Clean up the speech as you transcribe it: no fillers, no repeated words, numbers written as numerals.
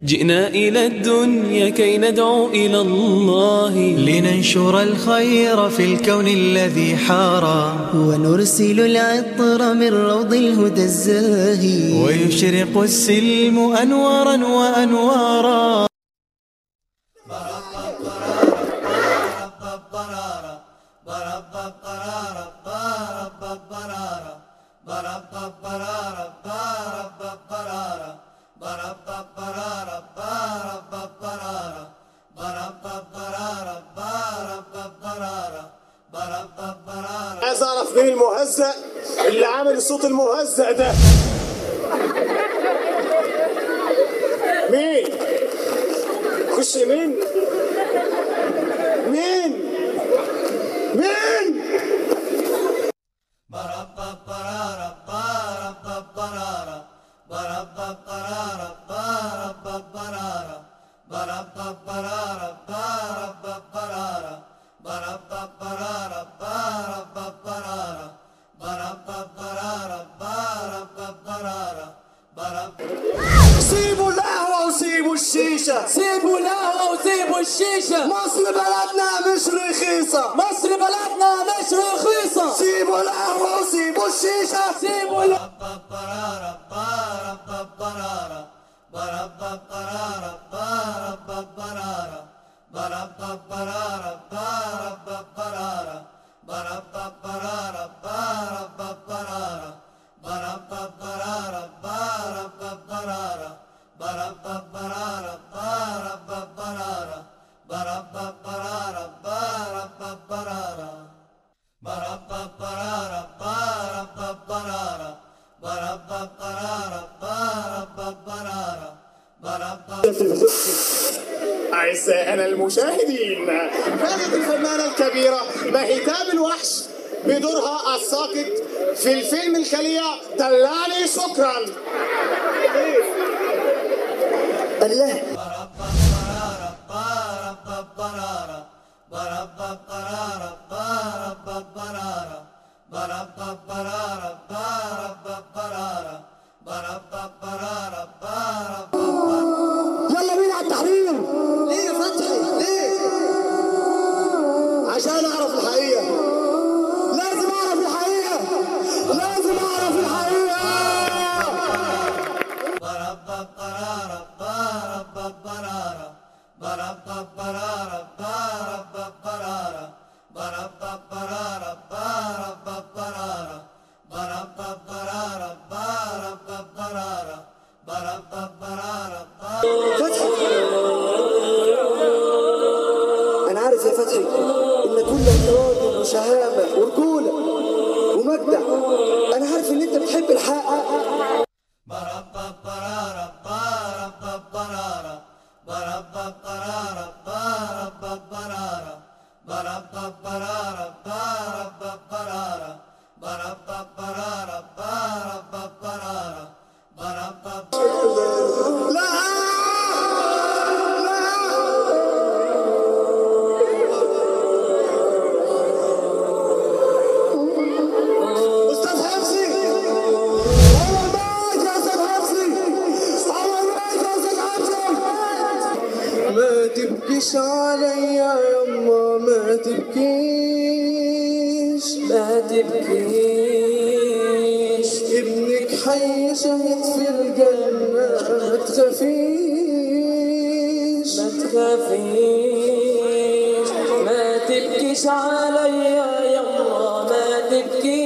جئنا إلى الدنيا كي ندعو إلى الله، لننشر الخير في الكون الذي حارى، ونرسل العطر من روض الهدى الزاهي، ويشرق السلم أنوارا وأنوارا. عايز اعرف مين المهزأ اللي عامل الصوت المهزأ ده؟ مين؟ خش مين؟ مين؟ مين؟ سيبوا القهوة وسيبوا الشيشة، سيبوا القهوة وسيبوا الشيشة، مصر بلدنا مش رخيصة، مصر بلدنا مش رخيصة، سيبوا القهوة وسيبوا الشيشة، سيبوا أعزائنا المشاهدين، فازت الفنانة الكبيرة مهتاب الوحش بدورها الساقط في الفيلم الخلية دلعني شكرا. الله. يلا بينا على التحرير. ليه يا فتحي؟ ليه؟ عشان اعرف الحقيقة، لازم اعرف الحقيقة، لازم اعرف الحقيقة. فتحي، أنا عارف يا فتحي إن كلك راجل وشهامة ورجولة ومجدع، أنا عارف إن أنت بتحب الحق. ما تبكيش عليا يما، ما تبكيش، ما تبكيش، ابنك حي شهد في الجنة، ما تخافيش، ما تخافيش، ما تبكيش عليا يما، ما تبكيش.